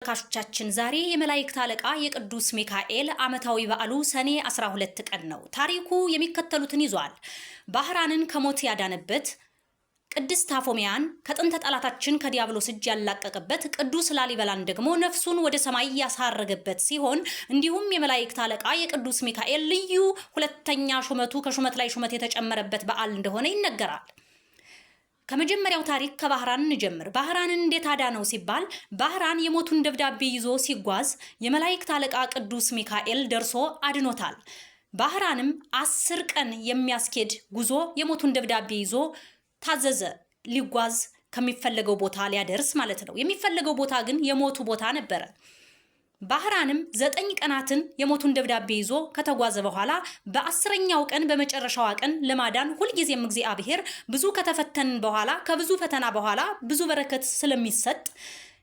ተመልካቾቻችን፣ ዛሬ የመላእክት አለቃ የቅዱስ ሚካኤል ዓመታዊ በዓሉ ሰኔ 12 ቀን ነው። ታሪኩ የሚከተሉትን ይዟል። ባህራንን ከሞት ያዳነበት፣ ቅድስት አፎሚያን ከጥንተ ጠላታችን ከዲያብሎስ እጅ ያላቀቀበት፣ ቅዱስ ላሊበላን ደግሞ ነፍሱን ወደ ሰማይ ያሳረገበት ሲሆን እንዲሁም የመላእክት አለቃ የቅዱስ ሚካኤል ልዩ ሁለተኛ ሹመቱ ከሹመት ላይ ሹመት የተጨመረበት በዓል እንደሆነ ይነገራል። ከመጀመሪያው ታሪክ ከባህራን እንጀምር። ባህራንን እንዴት አዳነው ሲባል ባህራን የሞቱን ደብዳቤ ይዞ ሲጓዝ የመላእክት አለቃ ቅዱስ ሚካኤል ደርሶ አድኖታል። ባህራንም 10 ቀን የሚያስኬድ ጉዞ የሞቱን ደብዳቤ ይዞ ታዘዘ፣ ሊጓዝ ከሚፈለገው ቦታ ሊያደርስ ማለት ነው። የሚፈለገው ቦታ ግን የሞቱ ቦታ ነበረ። ባህራንም 9 ቀናትን የሞቱን ደብዳቤ ይዞ ከተጓዘ በኋላ በ10ኛው ቀን በመጨረሻዋ ቀን ለማዳን ሁልጊዜም እግዚአብሔር ብዙ ከተፈተንን በኋላ ከብዙ ፈተና በኋላ ብዙ በረከት ስለሚሰጥ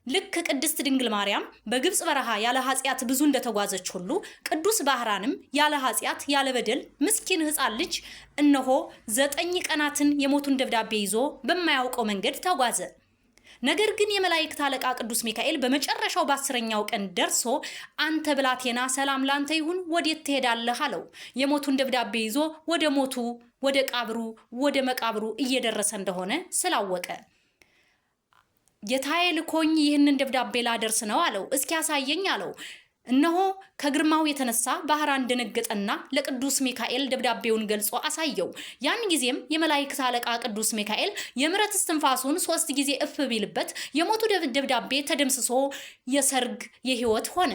ልክ ቅድስት ድንግል ማርያም በግብፅ በረሃ ያለ ኃጢአት ብዙ እንደተጓዘች ሁሉ ቅዱስ ባህራንም ያለ ኃጢአት ያለ በደል ምስኪን ሕፃን ልጅ እነሆ 9 ቀናትን የሞቱን ደብዳቤ ይዞ በማያውቀው መንገድ ተጓዘ። ነገር ግን የመላእክት አለቃ ቅዱስ ሚካኤል በመጨረሻው በ10ኛው ቀን ደርሶ አንተ ብላቴና ሰላም ላንተ ይሁን፣ ወዴት ትሄዳለህ አለው። የሞቱን ደብዳቤ ይዞ ወደ ሞቱ ወደ ቃብሩ ወደ መቃብሩ እየደረሰ እንደሆነ ስላወቀ ጌታዬ ልኮኝ ይህንን ደብዳቤ ላደርስ ነው አለው። እስኪ ያሳየኝ አለው። እነሆ ከግርማው የተነሳ ባህራን ደነገጠና ለቅዱስ ሚካኤል ደብዳቤውን ገልጾ አሳየው። ያን ጊዜም የመላእክት አለቃ ቅዱስ ሚካኤል የምሕረት እስትንፋሱን 3 ጊዜ እፍ ቢልበት የሞቱ ደብዳቤ ተደምስሶ የሰርግ የሕይወት ሆነ።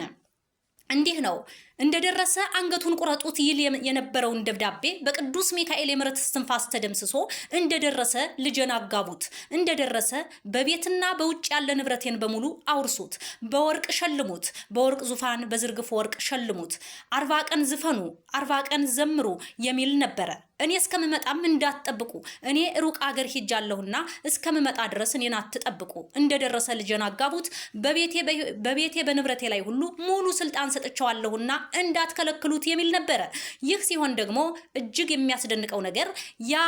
እንዲህ ነው እንደደረሰ አንገቱን ቁረጡት ይል የነበረውን ደብዳቤ በቅዱስ ሚካኤል የምሕረት እስትንፋስ ተደምስሶ እንደደረሰ ልጄን አጋቡት፣ እንደደረሰ በቤትና በውጭ ያለ ንብረቴን በሙሉ አውርሱት፣ በወርቅ ሸልሙት፣ በወርቅ ዙፋን በዝርግፍ ወርቅ ሸልሙት፣ 40 ቀን ዝፈኑ፣ 40 ቀን ዘምሩ የሚል ነበረ። እኔ እስከምመጣም እንዳትጠብቁ፣ እኔ ሩቅ አገር ሄጃለሁና እስከምመጣ ድረስ እኔን አትጠብቁ። እንደደረሰ ልጄን አጋቡት፣ በቤቴ በንብረቴ ላይ ሁሉ ሙሉ ስልጣን ሰጥቼዋለሁና እንዳትከለክሉት የሚል ነበረ። ይህ ሲሆን ደግሞ እጅግ የሚያስደንቀው ነገር ያ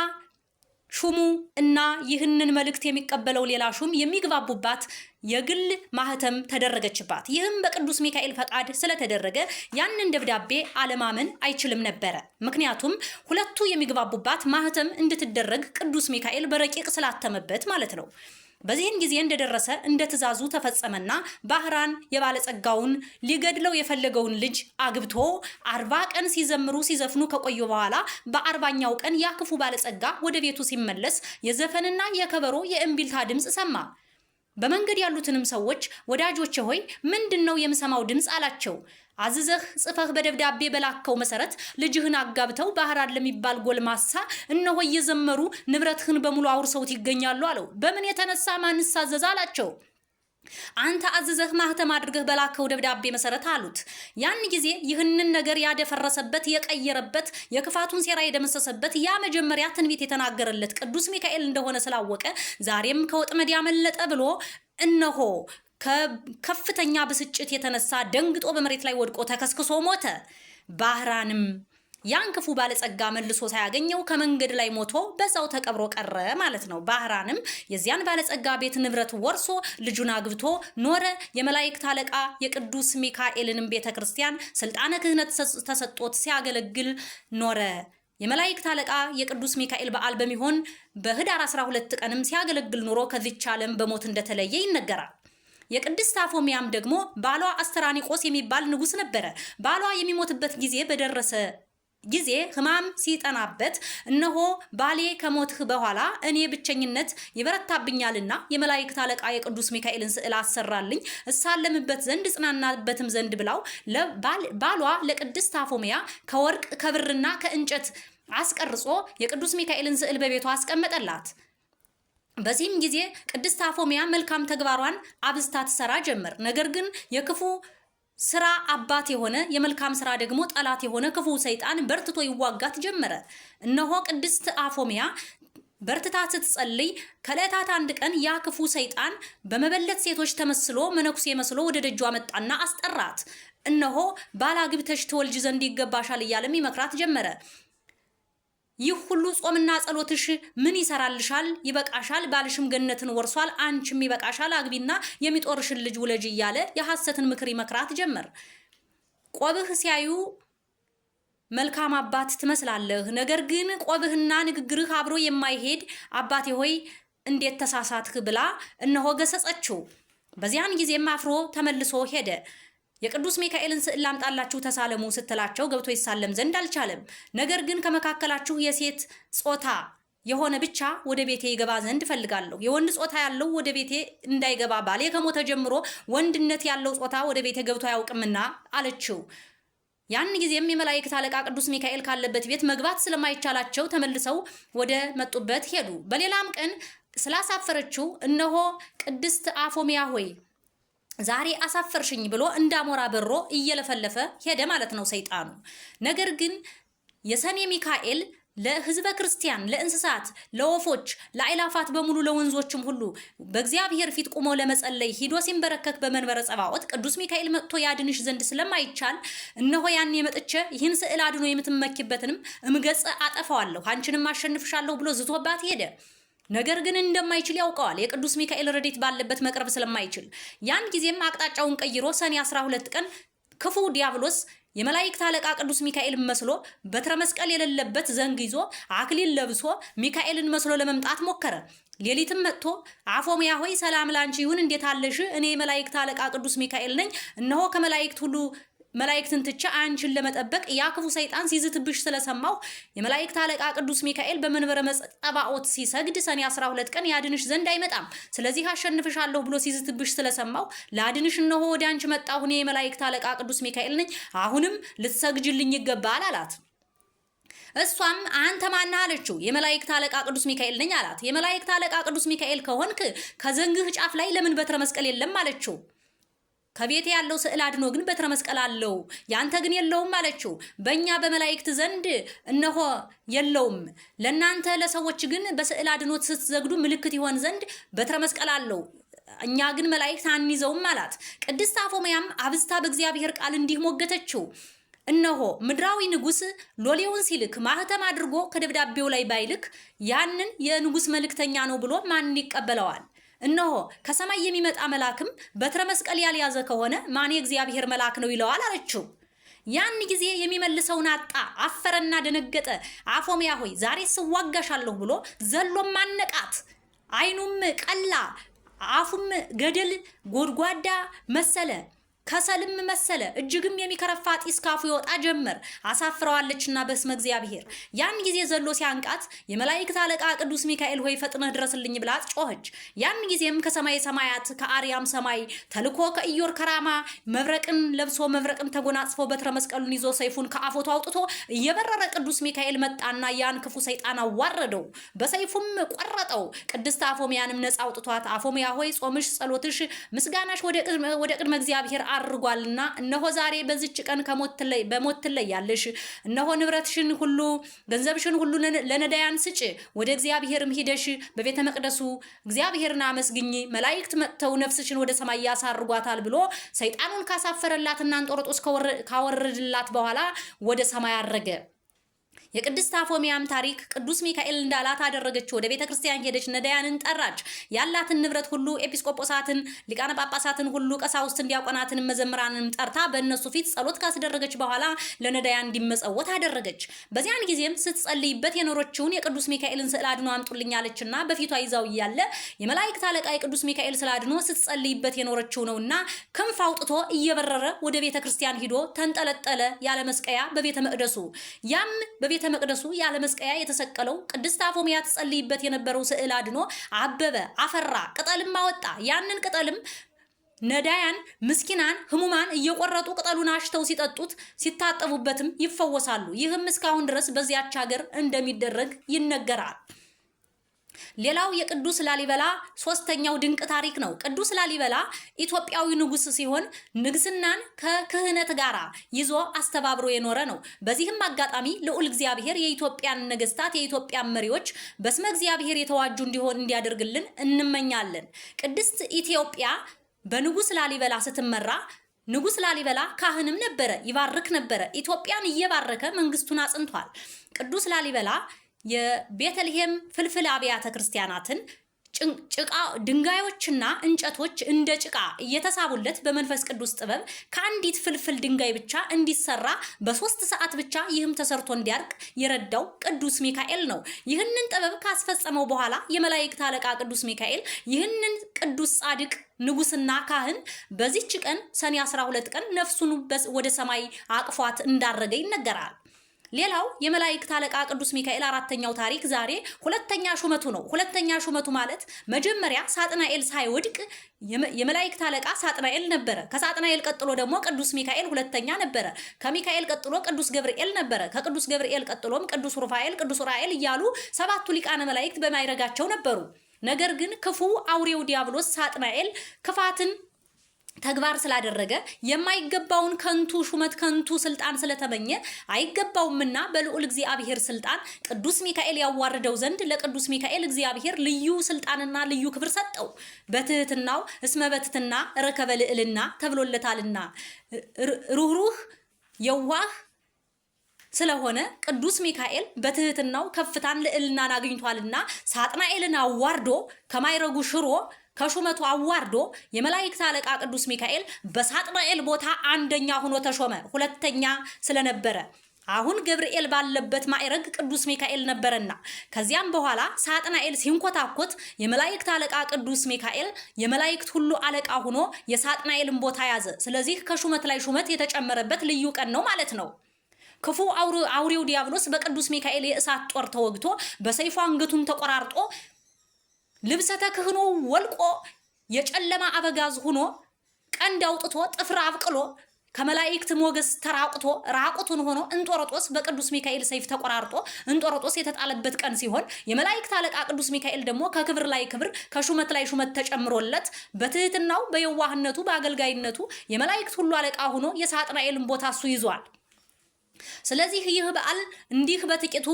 ሹሙ እና ይህንን መልእክት የሚቀበለው ሌላ ሹም የሚግባቡባት የግል ማህተም ተደረገችባት። ይህም በቅዱስ ሚካኤል ፈቃድ ስለተደረገ ያንን ደብዳቤ አለማመን አይችልም ነበረ። ምክንያቱም ሁለቱ የሚግባቡባት ማህተም እንድትደረግ ቅዱስ ሚካኤል በረቂቅ ስላተመበት ማለት ነው። በዚህን ጊዜ እንደደረሰ እንደ ትእዛዙ ተፈጸመና ባህራን የባለጸጋውን ሊገድለው የፈለገውን ልጅ አግብቶ 40 ቀን ሲዘምሩ ሲዘፍኑ ከቆዩ በኋላ በ40ኛው ቀን ያ ክፉ ባለጸጋ ወደ ቤቱ ሲመለስ የዘፈንና የከበሮ የእምቢልታ ድምፅ ሰማ። በመንገድ ያሉትንም ሰዎች ወዳጆቼ ሆይ ምንድነው የምሰማው ድምፅ አላቸው። አዝዘህ ጽፈህ በደብዳቤ በላከው መሰረት ልጅህን አጋብተው ባህራን ለሚባል ጎልማሳ እነሆ እየዘመሩ ንብረትህን በሙሉ አውርሰውት ይገኛሉ አለው። በምን የተነሳ ማንስ አዘዘ አላቸው። አንተ አዝዘህ ማህተም አድርገህ በላከው ደብዳቤ መሰረት አሉት። ያን ጊዜ ይህንን ነገር ያደፈረሰበት የቀየረበት የክፋቱን ሴራ የደመሰሰበት ያ መጀመሪያ ትንቢት የተናገረለት ቅዱስ ሚካኤል እንደሆነ ስላወቀ ዛሬም ከወጥመድ ያመለጠ ብሎ እነሆ ከከፍተኛ ብስጭት የተነሳ ደንግጦ በመሬት ላይ ወድቆ ተከስክሶ ሞተ። ባህራንም ያን ክፉ ባለጸጋ መልሶ ሳያገኘው ከመንገድ ላይ ሞቶ በዛው ተቀብሮ ቀረ ማለት ነው። ባህራንም የዚያን ባለጸጋ ቤት ንብረት ወርሶ ልጁን አግብቶ ኖረ። የመላእክት አለቃ የቅዱስ ሚካኤልንም ቤተክርስቲያን ስልጣነ ክህነት ተሰጥቶት ሲያገለግል ኖረ። የመላእክት አለቃ የቅዱስ ሚካኤል በዓል በሚሆን በህዳር 12 ቀንም ሲያገለግል ኑሮ ከዚች ዓለም በሞት እንደተለየ ይነገራል። የቅድስት አፎሚያም ደግሞ ባሏ አስተራኒቆስ የሚባል ንጉስ ነበረ። ባሏ የሚሞትበት ጊዜ በደረሰ ጊዜ ህማም ሲጠናበት እነሆ ባሌ ከሞትህ በኋላ እኔ ብቸኝነት ይበረታብኛልና የመላእክት አለቃ የቅዱስ ሚካኤልን ስዕል አሰራልኝ እሳለምበት ዘንድ እጽናናበትም ዘንድ ብላው ባሏ ለቅድስት አፎሚያ ከወርቅ ከብርና ከእንጨት አስቀርጾ የቅዱስ ሚካኤልን ስዕል በቤቷ አስቀመጠላት። በዚህም ጊዜ ቅድስት አፎሚያ መልካም ተግባሯን አብዝታ ትሰራ ጀመር። ነገር ግን የክፉ ስራ አባት የሆነ የመልካም ስራ ደግሞ ጠላት የሆነ ክፉ ሰይጣን በርትቶ ይዋጋት ጀመረ። እነሆ ቅድስት አፎሚያ በርትታ ስትጸልይ ከዕለታት አንድ ቀን ያ ክፉ ሰይጣን በመበለት ሴቶች ተመስሎ መነኩሴ መስሎ ወደ ደጇ መጣና አስጠራት። እነሆ ባል አግብተሽ ትወልጅ ዘንድ ይገባሻል እያለም ይመክራት ጀመረ። ይህ ሁሉ ጾምና ጸሎትሽ ምን ይሰራልሻል? ይበቃሻል። ባልሽም ገነትን ወርሷል፣ አንቺም ይበቃሻል። አግቢና የሚጦርሽን ልጅ ውለጅ እያለ የሐሰትን ምክር ይመክራት ጀመር። ቆብህ ሲያዩ መልካም አባት ትመስላለህ፣ ነገር ግን ቆብህና ንግግርህ አብሮ የማይሄድ አባቴ ሆይ እንዴት ተሳሳትህ ብላ እነሆ ገሰጸችው። በዚያን ጊዜም አፍሮ ተመልሶ ሄደ። የቅዱስ ሚካኤልን ስዕል ላምጣላችሁ ተሳለሙ ስትላቸው ገብቶ ይሳለም ዘንድ አልቻለም። ነገር ግን ከመካከላችሁ የሴት ጾታ የሆነ ብቻ ወደ ቤቴ ይገባ ዘንድ እፈልጋለሁ። የወንድ ጾታ ያለው ወደ ቤቴ እንዳይገባ ባሌ ከሞተ ጀምሮ ወንድነት ያለው ጾታ ወደ ቤቴ ገብቶ አያውቅምና አለችው። ያን ጊዜም የመላእክት አለቃ ቅዱስ ሚካኤል ካለበት ቤት መግባት ስለማይቻላቸው ተመልሰው ወደ መጡበት ሄዱ። በሌላም ቀን ስላሳፈረችው እነሆ ቅድስት አፎሚያ ሆይ ዛሬ አሳፈርሽኝ ብሎ እንዳሞራ በሮ እየለፈለፈ ሄደ ማለት ነው ሰይጣኑ። ነገር ግን የሰኔ ሚካኤል ለሕዝበ ክርስቲያን፣ ለእንስሳት፣ ለወፎች፣ ለአእላፋት በሙሉ ለወንዞችም ሁሉ በእግዚአብሔር ፊት ቆሞ ለመጸለይ ሂዶ ሲንበረከክ በመንበረ ጸባዖት ቅዱስ ሚካኤል መጥቶ ያድንሽ ዘንድ ስለማይቻል እነሆ ያኔ መጥቼ ይህን ስዕል አድኖ የምትመኪበትንም እምገጽ አጠፋዋለሁ፣ አንቺንም አሸንፍሻለሁ ብሎ ዝቶባት ሄደ። ነገር ግን እንደማይችል ያውቀዋል። የቅዱስ ሚካኤል ረድኤት ባለበት መቅረብ ስለማይችል ያን ጊዜም አቅጣጫውን ቀይሮ ሰኔ 12 ቀን ክፉ ዲያብሎስ የመላእክት አለቃ ቅዱስ ሚካኤልን መስሎ በትረ መስቀል የሌለበት ዘንግ ይዞ አክሊል ለብሶ ሚካኤልን መስሎ ለመምጣት ሞከረ። ሌሊትም መጥቶ አፎምያ ሆይ ሰላም ላንቺ ይሁን፣ እንዴት አለሽ? እኔ የመላእክት አለቃ ቅዱስ ሚካኤል ነኝ። እነሆ ከመላእክት ሁሉ መላእክትን ትቼ አንቺን ለመጠበቅ ያ ክፉ ሰይጣን ሲዝትብሽ ስለሰማሁ የመላእክት አለቃ ቅዱስ ሚካኤል በመንበረ ጸባኦት ሲሰግድ ሰኔ 12 ቀን ያድንሽ ዘንድ አይመጣም። ስለዚህ አሸንፍሻለሁ ብሎ ሲዝትብሽ ስለሰማሁ ላድንሽ እነሆ ወደ አንቺ መጣሁ። እኔ የመላእክት አለቃ ቅዱስ ሚካኤል ነኝ። አሁንም ልትሰግጅልኝ ይገባል አላት። እሷም አንተ ማነህ አለችው። የመላእክት አለቃ ቅዱስ ሚካኤል ነኝ አላት። የመላእክት አለቃ ቅዱስ ሚካኤል ከሆንክ ከዘንግህ ጫፍ ላይ ለምን በትረ መስቀል የለም አለችው። ከቤቴ ያለው ስዕል አድኖ ግን በትረ መስቀል አለው፣ ያንተ ግን የለውም አለችው። በእኛ በመላእክት ዘንድ እነሆ የለውም፣ ለእናንተ ለሰዎች ግን በስዕል አድኖት ስትዘግዱ ምልክት ይሆን ዘንድ በትረ መስቀል አለው፣ እኛ ግን መላእክት አንይዘውም አላት። ቅድስት አፎምያም አብዝታ በእግዚአብሔር ቃል እንዲህ ሞገተችው። እነሆ ምድራዊ ንጉሥ ሎሌውን ሲልክ ማህተም አድርጎ ከደብዳቤው ላይ ባይልክ ያንን የንጉሥ መልእክተኛ ነው ብሎ ማን ይቀበለዋል? እነሆ ከሰማይ የሚመጣ መልአክም በትረ መስቀል ያልያዘ ከሆነ ማን የእግዚአብሔር መልአክ ነው ይለዋል አለችው። ያን ጊዜ የሚመልሰውን አጣ፣ አፈረና ደነገጠ። አፎምያ ሆይ ዛሬ ስዋጋሻለሁ ብሎ ዘሎም አነቃት። ዓይኑም ቀላ፣ አፉም ገደል ጎድጓዳ መሰለ፣ ከሰልም መሰለ። እጅግም የሚከረፋ ጢስ ካፉ ይወጣ ጀመር፣ አሳፍረዋለችና በስመ እግዚአብሔር። ያን ጊዜ ዘሎ ሲያንቃት የመላእክት አለቃ ቅዱስ ሚካኤል ሆይ ፈጥነህ ድረስልኝ ብላ ጮኸች። ያን ጊዜም ከሰማይ ሰማያት ከአርያም ሰማይ ተልኮ ከኢዮር ከራማ መብረቅን ለብሶ መብረቅን ተጎናጽፎ በትረ መስቀሉን ይዞ ሰይፉን ከአፎቱ አውጥቶ እየበረረ ቅዱስ ሚካኤል መጣና ያን ክፉ ሰይጣን አዋረደው፣ በሰይፉም ቆረጠው። ቅድስት አፎምያንም ነፃ አውጥቷት አፎምያ ሆይ ጾምሽ፣ ጸሎትሽ፣ ምስጋናሽ ወደ ቅድመ እግዚአብሔር አድርጓልና እነሆ ዛሬ በዚች ቀን በሞት ትለያለሽ። እነሆ ንብረትሽን ሁሉ ገንዘብሽን ሁሉ ለነዳያን ስጭ፣ ወደ እግዚአብሔርም ሂደሽ በቤተ መቅደሱ እግዚአብሔርን አመስግኝ፣ መላእክት መጥተው ነፍስሽን ወደ ሰማይ ያሳርጓታል ብሎ ሰይጣኑን ካሳፈረላትና እንጦርጦስ ካወረድላት በኋላ ወደ ሰማይ አረገ። የቅድስት አፎሚያም ታሪክ ቅዱስ ሚካኤል እንዳላት አደረገች። ወደ ቤተ ክርስቲያን ሄደች፣ ነዳያንን ጠራች። ያላትን ንብረት ሁሉ ኤጲስቆጶሳትን፣ ሊቃነ ጳጳሳትን ሁሉ፣ ቀሳውስትን፣ ዲያቆናትን፣ መዘምራንን ጠርታ በእነሱ ፊት ጸሎት ካስደረገች በኋላ ለነዳያን እንዲመጸወት አደረገች። በዚያን ጊዜም ስትጸልይበት የኖረችውን የቅዱስ ሚካኤልን ስዕል አድኖ አምጡልኝ አለችና በፊቷ ይዛው እያለ የመላእክት አለቃ የቅዱስ ሚካኤል ስዕል አድኖ ስትጸልይበት የኖረችው ነውና ክንፍ አውጥቶ እየበረረ ወደ ቤተ ክርስቲያን ሂዶ ተንጠለጠለ ያለ መስቀያ በቤተ መቅደሱ። ያም በቤተ መቅደሱ ያለ መስቀያ የተሰቀለው ቅድስት አፎምያ ትጸልይበት የነበረው ስዕል አድኖ አበበ፣ አፈራ፣ ቅጠልም አወጣ። ያንን ቅጠልም ነዳያን፣ ምስኪናን፣ ህሙማን እየቆረጡ ቅጠሉን አሽተው ሲጠጡት ሲታጠቡበትም ይፈወሳሉ። ይህም እስካሁን ድረስ በዚያች ሀገር እንደሚደረግ ይነገራል። ሌላው የቅዱስ ላሊበላ ሶስተኛው ድንቅ ታሪክ ነው። ቅዱስ ላሊበላ ኢትዮጵያዊ ንጉሥ ሲሆን ንግስናን ከክህነት ጋር ይዞ አስተባብሮ የኖረ ነው። በዚህም አጋጣሚ ልዑል እግዚአብሔር የኢትዮጵያን ነገስታት፣ የኢትዮጵያን መሪዎች በስመ እግዚአብሔር የተዋጁ እንዲሆን እንዲያደርግልን እንመኛለን። ቅድስት ኢትዮጵያ በንጉስ ላሊበላ ስትመራ ንጉስ ላሊበላ ካህንም ነበረ፣ ይባርክ ነበረ። ኢትዮጵያን እየባረከ መንግስቱን አጽንቷል። ቅዱስ ላሊበላ የቤተልሔም ፍልፍል አብያተ ክርስቲያናትን ጭቃ ድንጋዮችና እንጨቶች እንደ ጭቃ እየተሳቡለት በመንፈስ ቅዱስ ጥበብ ከአንዲት ፍልፍል ድንጋይ ብቻ እንዲሰራ በ3 ሰዓት ብቻ ይህም ተሰርቶ እንዲያርቅ የረዳው ቅዱስ ሚካኤል ነው። ይህንን ጥበብ ካስፈጸመው በኋላ የመላእክት አለቃ ቅዱስ ሚካኤል ይህንን ቅዱስ ጻድቅ ንጉስና ካህን በዚች ቀን ሰኔ 12 ቀን ነፍሱን ወደ ሰማይ አቅፏት እንዳረገ ይነገራል። ሌላው የመላእክት አለቃ ቅዱስ ሚካኤል አራተኛው ታሪክ ዛሬ ሁለተኛ ሹመቱ ነው። ሁለተኛ ሹመቱ ማለት መጀመሪያ ሳጥናኤል ሳይወድቅ የመላእክት አለቃ ሳጥናኤል ነበረ። ከሳጥናኤል ቀጥሎ ደግሞ ቅዱስ ሚካኤል ሁለተኛ ነበረ። ከሚካኤል ቀጥሎ ቅዱስ ገብርኤል ነበረ። ከቅዱስ ገብርኤል ቀጥሎም ቅዱስ ሩፋኤል፣ ቅዱስ ኡራኤል እያሉ ሰባቱ ሊቃነ መላእክት በማዕረጋቸው ነበሩ። ነገር ግን ክፉ አውሬው ዲያብሎስ ሳጥናኤል ክፋትን ተግባር ስላደረገ የማይገባውን ከንቱ ሹመት ከንቱ ስልጣን ስለተመኘ አይገባውምና በልዑል እግዚአብሔር ስልጣን ቅዱስ ሚካኤል ያዋርደው ዘንድ ለቅዱስ ሚካኤል እግዚአብሔር ልዩ ስልጣንና ልዩ ክብር ሰጠው። በትህትናው እስመ በትሕትና ረከበ ልዕልና ተብሎለታልና ሩህሩህ የዋህ ስለሆነ ቅዱስ ሚካኤል በትህትናው ከፍታን ልዕልናን አግኝቷልና ሳጥናኤልን አዋርዶ ከማዕረጉ ሽሮ ከሹመቱ አዋርዶ የመላእክት አለቃ ቅዱስ ሚካኤል በሳጥናኤል ቦታ አንደኛ ሆኖ ተሾመ። ሁለተኛ ስለነበረ አሁን ገብርኤል ባለበት ማዕረግ ቅዱስ ሚካኤል ነበረና፣ ከዚያም በኋላ ሳጥናኤል ሲንኮታኮት የመላእክት አለቃ ቅዱስ ሚካኤል የመላእክት ሁሉ አለቃ ሆኖ የሳጥናኤልን ቦታ ያዘ። ስለዚህ ከሹመት ላይ ሹመት የተጨመረበት ልዩ ቀን ነው ማለት ነው። ክፉ አውሬው ዲያብሎስ በቅዱስ ሚካኤል የእሳት ጦር ተወግቶ በሰይፉ አንገቱን ተቆራርጦ ልብሰ ተክህኖ ወልቆ የጨለማ አበጋዝ ሆኖ ቀንድ አውጥቶ ጥፍር አብቅሎ ከመላእክት ሞገስ ተራቁቶ ራቁቱን ሆኖ እንጦሮጦስ በቅዱስ ሚካኤል ሰይፍ ተቆራርጦ እንጦሮጦስ የተጣለበት ቀን ሲሆን፣ የመላእክት አለቃ ቅዱስ ሚካኤል ደግሞ ከክብር ላይ ክብር ከሹመት ላይ ሹመት ተጨምሮለት በትህትናው፣ በየዋህነቱ፣ በአገልጋይነቱ የመላእክት ሁሉ አለቃ ሆኖ የሳጥናኤልን ቦታ እሱ ይዟል። ስለዚህ ይህ በዓል እንዲህ በጥቂቱ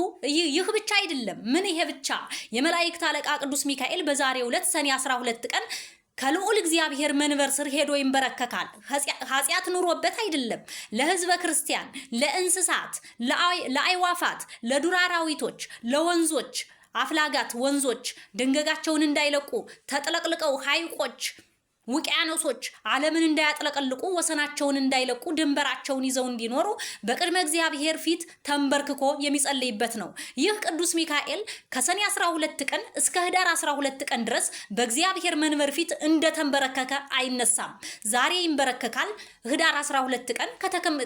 ይህ ብቻ አይደለም። ምን ይሄ ብቻ? የመላእክት አለቃ ቅዱስ ሚካኤል በዛሬው ዕለት ሰኔ 12 ቀን ከልዑል እግዚአብሔር መንበር ስር ሄዶ ይንበረከካል። ኃጢአት ኑሮበት አይደለም። ለሕዝበ ክርስቲያን፣ ለእንስሳት፣ ለአዕዋፋት፣ ለዱር አራዊቶች፣ ለወንዞች አፍላጋት ወንዞች ድንገጋቸውን እንዳይለቁ ተጥለቅልቀው ሐይቆች፣ ውቅያኖሶች ዓለምን እንዳያጥለቀልቁ ወሰናቸውን እንዳይለቁ ድንበራቸውን ይዘው እንዲኖሩ በቅድመ እግዚአብሔር ፊት ተንበርክኮ የሚጸልይበት ነው። ይህ ቅዱስ ሚካኤል ከሰኔ 12 ቀን እስከ ህዳር 12 ቀን ድረስ በእግዚአብሔር መንበር ፊት እንደተንበረከከ አይነሳም። ዛሬ ይንበረከካል። ህዳር 12 ቀን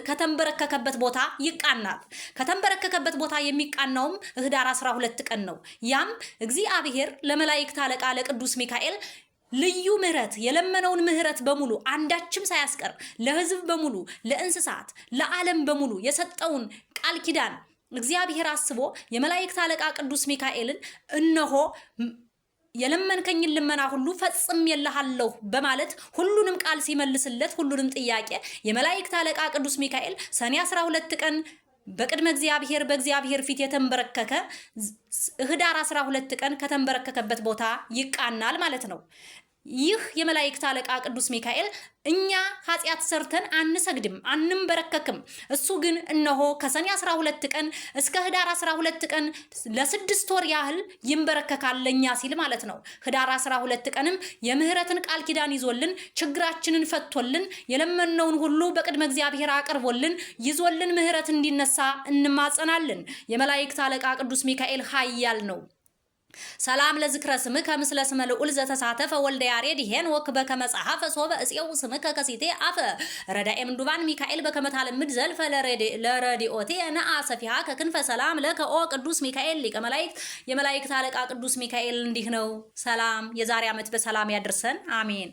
ከተንበረከከበት ቦታ ይቃናል። ከተንበረከከበት ቦታ የሚቃናውም ህዳር 12 ቀን ነው። ያም እግዚአብሔር ለመላእክት አለቃ ለቅዱስ ሚካኤል ልዩ ምሕረት የለመነውን ምሕረት በሙሉ አንዳችም ሳያስቀር ለሕዝብ በሙሉ፣ ለእንስሳት፣ ለዓለም በሙሉ የሰጠውን ቃል ኪዳን እግዚአብሔር አስቦ የመላእክት አለቃ ቅዱስ ሚካኤልን እነሆ የለመንከኝን ልመና ሁሉ ፈጽሜልሃለሁ በማለት ሁሉንም ቃል ሲመልስለት ሁሉንም ጥያቄ የመላእክት አለቃ ቅዱስ ሚካኤል ሰኔ 12 ቀን በቅድመ እግዚአብሔር በእግዚአብሔር ፊት የተንበረከከ ህዳር 12 ቀን ከተንበረከከበት ቦታ ይቃናል ማለት ነው። ይህ የመላእክት አለቃ ቅዱስ ሚካኤል እኛ ኃጢአት ሰርተን አንሰግድም፣ አንንበረከክም። እሱ ግን እነሆ ከሰኔ 12 ቀን እስከ ህዳር 12 ቀን ለ6 ወር ያህል ይንበረከካል ለእኛ ሲል ማለት ነው። ህዳር 12 ቀንም የምህረትን ቃል ኪዳን ይዞልን፣ ችግራችንን ፈቶልን፣ የለመነውን ሁሉ በቅድመ እግዚአብሔር አቅርቦልን ይዞልን ምህረት እንዲነሳ እንማጸናለን። የመላእክት አለቃ ቅዱስ ሚካኤል ኃያል ነው። ሰላም ለዝክረ ስምከ ምስለ ስመ ልዑል ዘተሳተፈ ወልደ ያሬድ ሄኖክ በከመ ጸሐፈ ሶበ እፄው ስምከ ከሲቴ አፈ ረዳኤ ምንዱባን ሚካኤል በከመ ታለምድ ዘልፈ ለረዲኦቴ ነአ ሰፊሃ ከክንፈ ሰላም ለከ ኦ ቅዱስ ሚካኤል ሊቀ መላእክት። የመላእክት አለቃ ቅዱስ ሚካኤል እንዲህ ነው። ሰላም የዛሬ ዓመት በሰላም ያድርሰን። አሜን።